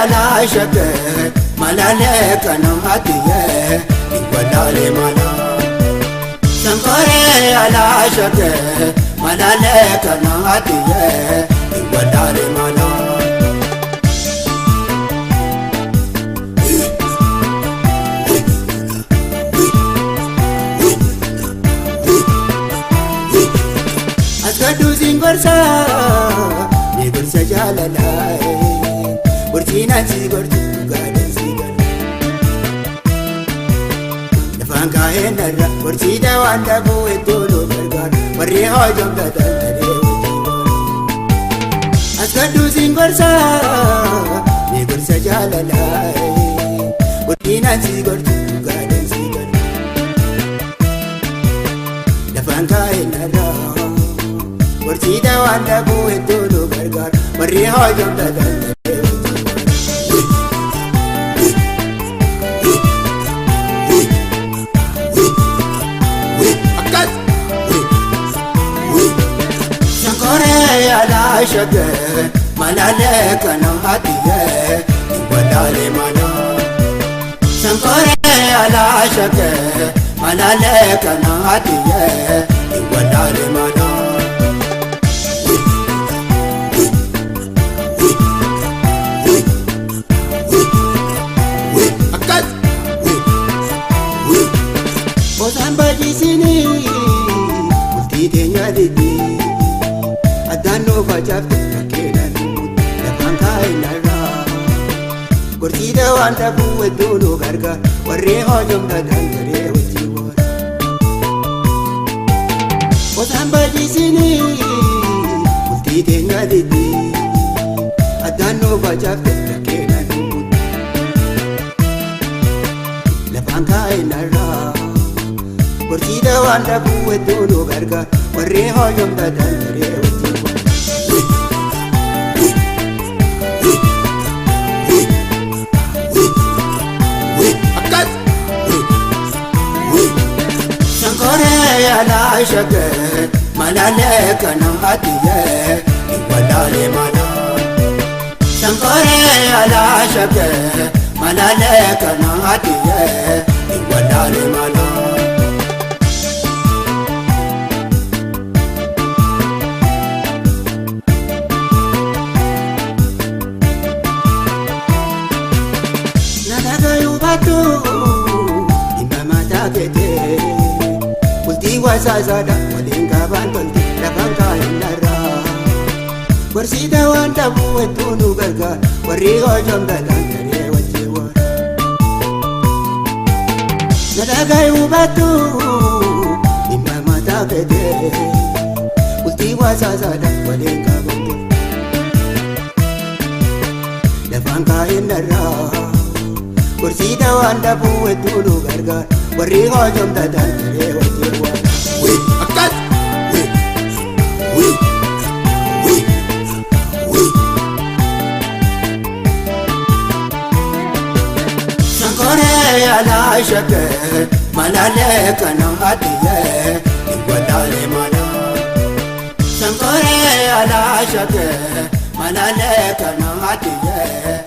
Alaa shakkee malaalee kana haatiyyee walaalee malaa. Sankoree alaa shakkee malaalee kana haatiyyee walaalee malaa. Asgaduu siin gorsa ni gorsa jaalalaa gorsiinaan si gortu gaadhaan si gala. Lafaan kaa'een irra gorsiidha waan dhabuu iddoo nu gargaara warri hojii gataan taree hojii boora. Asgaduu siin gorsa ni gorsa jaalalaa gorsiinaan si gortu gaadhaan si gala. Lafaan kaa'een irra. Gorsiidha waan dhabuu iddoo nu gargaara warri hojii gataan taree hojii boora. Akkas! Sankoree alaa shakkee malaalee kana haatiyyee walaalee malaa. Sankoree alaa shakkee malaalee kana haatiyyee walaalee malaa. Akkas! Osaan baay'isinii bultii teenya diddi addaan nu facaafte bakkeedhaan dhumutti lafaan kaa'een irraa gorsiidha waan dhabuu hedduu nu gargaara warri hojii garee hojii boora. Osaan baay'isinii bultii teenya diddi addaan nu facaafte bakkeedhaan dhumutti lafaan kaa'een irraa. Gorsiidha waan dhabuu hedduu nu gargaara warri hojii garee hojii boora. Akkas! Sankoree alaa shakkee malaalee kana haatiyyee walaalee malaa. Sankoree alaa shakkee malaalee kana haatiyyee walaalee malaa. Nalaga baatu dhimma mataa keetee bultii wasaasaadha waliin qabaan tolte lafaan kaa'een irraa. Gorsiidha waan dhabuu hedduu nu gargaara warri hojii gataan garee wajjin waara. Nalaga baatu dhimma mataa keetee bultii wasaasaadha waliin qabaan tolte lafaan kaa'een irraa. Gorsiidha waan dhabuu hedduu nu gargaara warri hojii gataan garee wajjin waara. Akkas! Sankoree alaa shakkee malaalee kana haatiyyee walaalee malaa. Sankoree alaa shakkee malaalee kana haatiyyee